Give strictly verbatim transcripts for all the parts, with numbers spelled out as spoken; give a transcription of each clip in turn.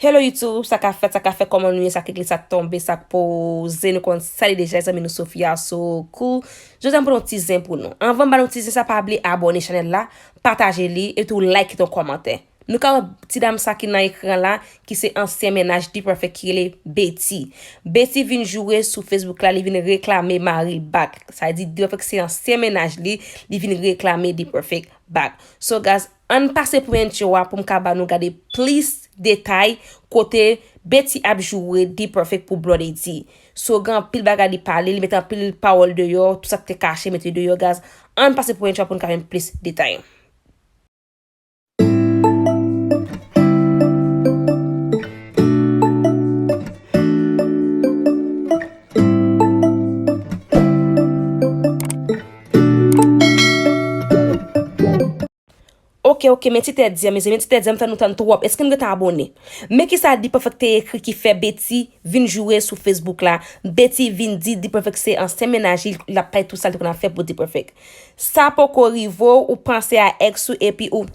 Hello YouTube, sa k ap fèt, sa k ap fèt, kòman nou ye, sa k regle, sa k tonbe, sa k poze, nou konn sa li deja, zanmi nou Sofia Sokou. Jodi a m pote yon ti zen pou nou. Anvan m ba nou ti zen sa, pa bliye abòne chanèl la, pataje li, epi tou like, kite yon kòmantè. Nou ka wè ti dam sa ki nan ekran la, ki se ansyen mennaj D-Perfect ki rele Betty. Betty vin joure sou Facebook la, li vin reklame mari l back. Sa vle di D-Perfect se ansyen mennaj li, li vin reklame D-Perfect back. So guys, ann pase pou entwo a pou m ka ba nou gade plis detay kote Betty ap joure D-Perfect pou Bloodeddy. So gen anpil bagay li pale, li mete anpil pawòl deyò, tout sa k te kache mete deyò, guys. Ann pase pou entwo a pou n ka jwenn plis detay. Oke, oke, men ti tèt di a, mezanmi, ti tèt di a, m tann nou tann twòp. Èske nou gentan abòne? Men kisa D-Perfect te ekri ki fè Betty vin joure sou Facebook la? Betty vin di D-Perfect se ansyen mennaj li, l ap pale tout sa l te konn ap fè pou D-Perfect. Sa poko rive w, ou panse a ex ou epi ou,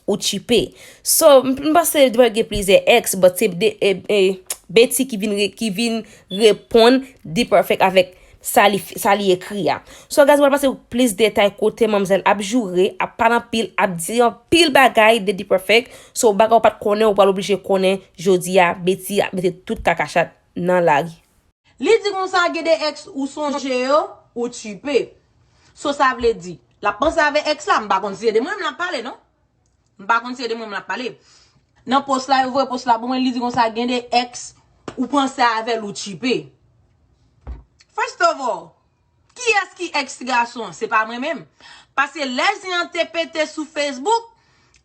ou tchipe. So, m, m panse D-Perfect gen plizyè ex, but se de, e, e, Betty ki vin re-, ki vin reponn D-Perfect avèk sa li, sa li ekri a. So, guys, mwen pase pou plis detay kote manmzèl ap joure, ap pale anpil, ap di anpil bagay de D-Perfect. So, bagay ou pa t konnen, ou pral oblije konnen jodi a, Betty ap mete tout kakachat nan lari. Li di konsa, gen de ex ou sonje yo, ou tchipe. So, sa vle di, l ap panse avè ex la, m pa konn si se de mwen menm l ap pale, non. M pa konn si se de mwen menm l ap pale. Nan post la, yo voye post la pou mwen, li di konsa, gen de ex ou panse avè l, ou tchipe. First of all, kiyès ki ex ti gason an? Se pa mwen menm. Paske lè zen an te pete sou Facebook,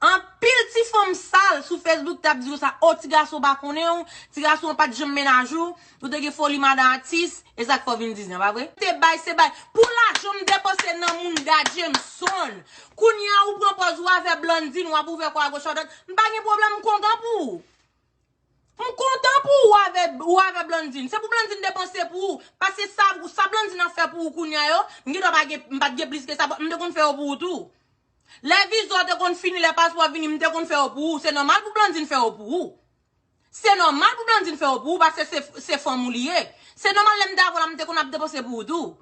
anpil ti fanm sal sou Facebook t ap di konsa, o, ti gason pa konnen w, ti gason an pa t janm mennaj ou, ou te gen foli madan atis, e sa k fè w vin di zen an, pa vre? Te bay, se bay. Pou lajan m depanse nan Munda Jameson, kounye a ou pran pòz ou avè Blandine, w ap ouvè kò a goch a dwat, m pa gen pwoblèm, m kontan pou ou. M kontan pou ou avè, ou avè Blandine. Se pou Blandine depanse pou ou. Paske sa, sa Blandine ap fè pou ou kounye a yo, m gendwa pa gen, m pa t gen plis ke sa, m te konn fè yo pou ou tou. Lè viza w te konn fini, lè paspò vini, m te konn fè yo pou ou. Se nòmal pou Blandine fè yo pou ou. Se nòmal pou Blandine fè yo pou ou, paske se, se fanm ou li ye. Se nòmal lè m te avè w la, m te konn ap depanse pou ou tou.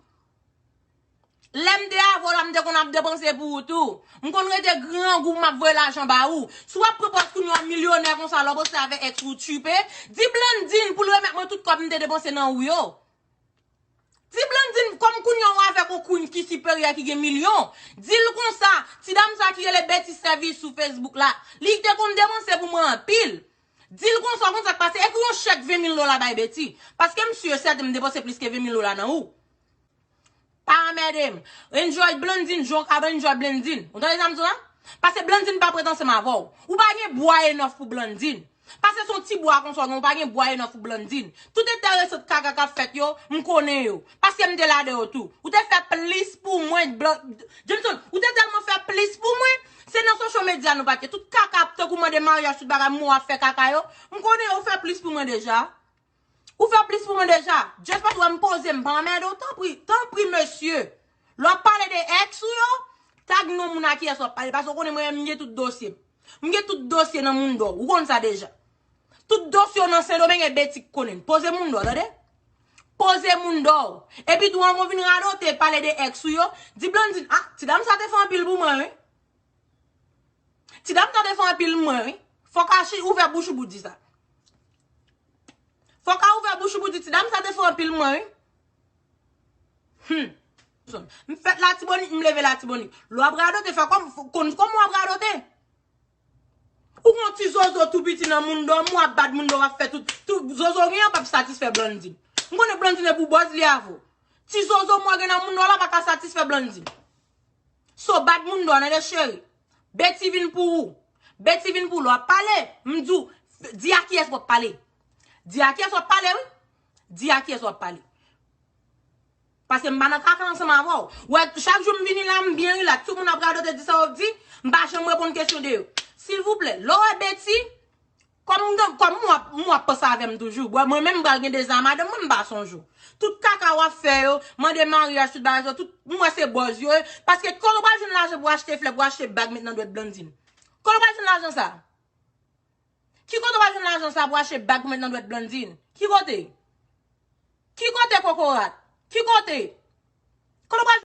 Lè m te avè w la, m te konn ap depanse pou ou tou. M konn rete grangou, m ap voye lajan ba ou. Si w ap pran pòz kounye a w milyonè konsa, lè w poste avè ex ou tchipe, di Blandine pou l remèt mwen tout kòb m te depanse nan ou yo. Di Blandine, kòm kounye a w avèk yon queen ki siperyè, ki gen milyon, di l konsa, ti dam sa ki rele Betty Service sou Facebook la, li te konn depanse pou mwen anpil. Di l konsa, w konn sa k pase, ekri yon chèk ven mil dola bay Betty. Paske m si e sèten m depanse plis ke ven mil dola nan ou. Pa anmède m. Enjoy Blandine, jan w ka enjoy Blandine. Ou tande sa m di w la? Paske Blandine pa prèt ansanm avè w. Ou pa gen bwa enòf pou Blandine. Paske se yon ti bwa konsa w gen, ou pa gen bwa enòf pou Blandine. Tout entèresan kaka k ap fèt yo, m konnen yo. Paske m te la de yo tou. Ou te fè plis pou mwen, Blan-, Jameson, ou te tèlman fè plis pou mwen. Se nan social media nou pa t ye. Tout kaka ap tankou mande maryaj, tout bagay, mwen w ap fè kaka yo. M konnen yo, ou fè plis pou mwen deja. Ou fè plis pou mwen deja. Just paske w wè m poze, m pa anmède w, tanpri, tanpri, mesye. Lè w ap pale de ex ou yo, tag non moun a kiyès w ap pale, paske w konnen mwen menm m gen tout dosye m. M gen tout dosye nan Mundo, ou konn sa deja. Tout dosye w nan Sendomeng e Betty k konnen l. Poze Mundo, tande? Poze Mundo. Epi tou, anvan w vin radote, pale de ex ou yo, di Blandine, ah, ti dam sa te fè anpil pou mwen, wi. Ti dam sa te fè anpil mwen, wi. Fòk Achi ouvè bouch ou pou di sa. Fòk a ouvè bouch ou pou di ti dam sa te fè anpil mwen, wi. Hmm. M fèt Latibonit, m leve Latibonit. Lè w ap radote, fè kòm, konn kòman w ap radote. Ou gon ti zozo tou piti nan Mundo, m w ap bat Mundo, w ap fè tout, tout zozo w gen an p ap satisfè Blandine. M konnen Blandine e pou bòz li avè w. Ti zozo m w gen nan Mundo la pa ka satisfè Blandine. So, bat Mundo, tande cheri. Betty vin pou ou. Betty vin pou ou. Lè w ap pale, m di w, di a kiyès w ap pale. Di a kiyès w ap pale, wi. Di a kiyès w ap pale. Paske m pa nan kaka ansanm avè w. Wè, chak jou m vini la, m byen rilaks. Tout moun ap radote, di sa yo di, m pa janm reponn kesyon de yo. Silvouplè, lè w wè Betty, kòm m, kòm m w ap, m w ap panse avè m toujou. Bon, mwen menm m pral gen deza madanm mwen, m pa sonje w. Tout kaka w ap fè yo, mande maryaj, tout bagay sa, tout, m wè se bòz yo ye. Paske kote w pral jwenn lajan pou achte flè, pou achte bag, met nan dwèt Blandine? Kote w pral jwenn lajan sa? Ki kote w pral jwenn lajan sa pou achte bag pou met nan dwèt Blondine? Ki kote? Ki kote kokorat? Ki kote? Kote w pral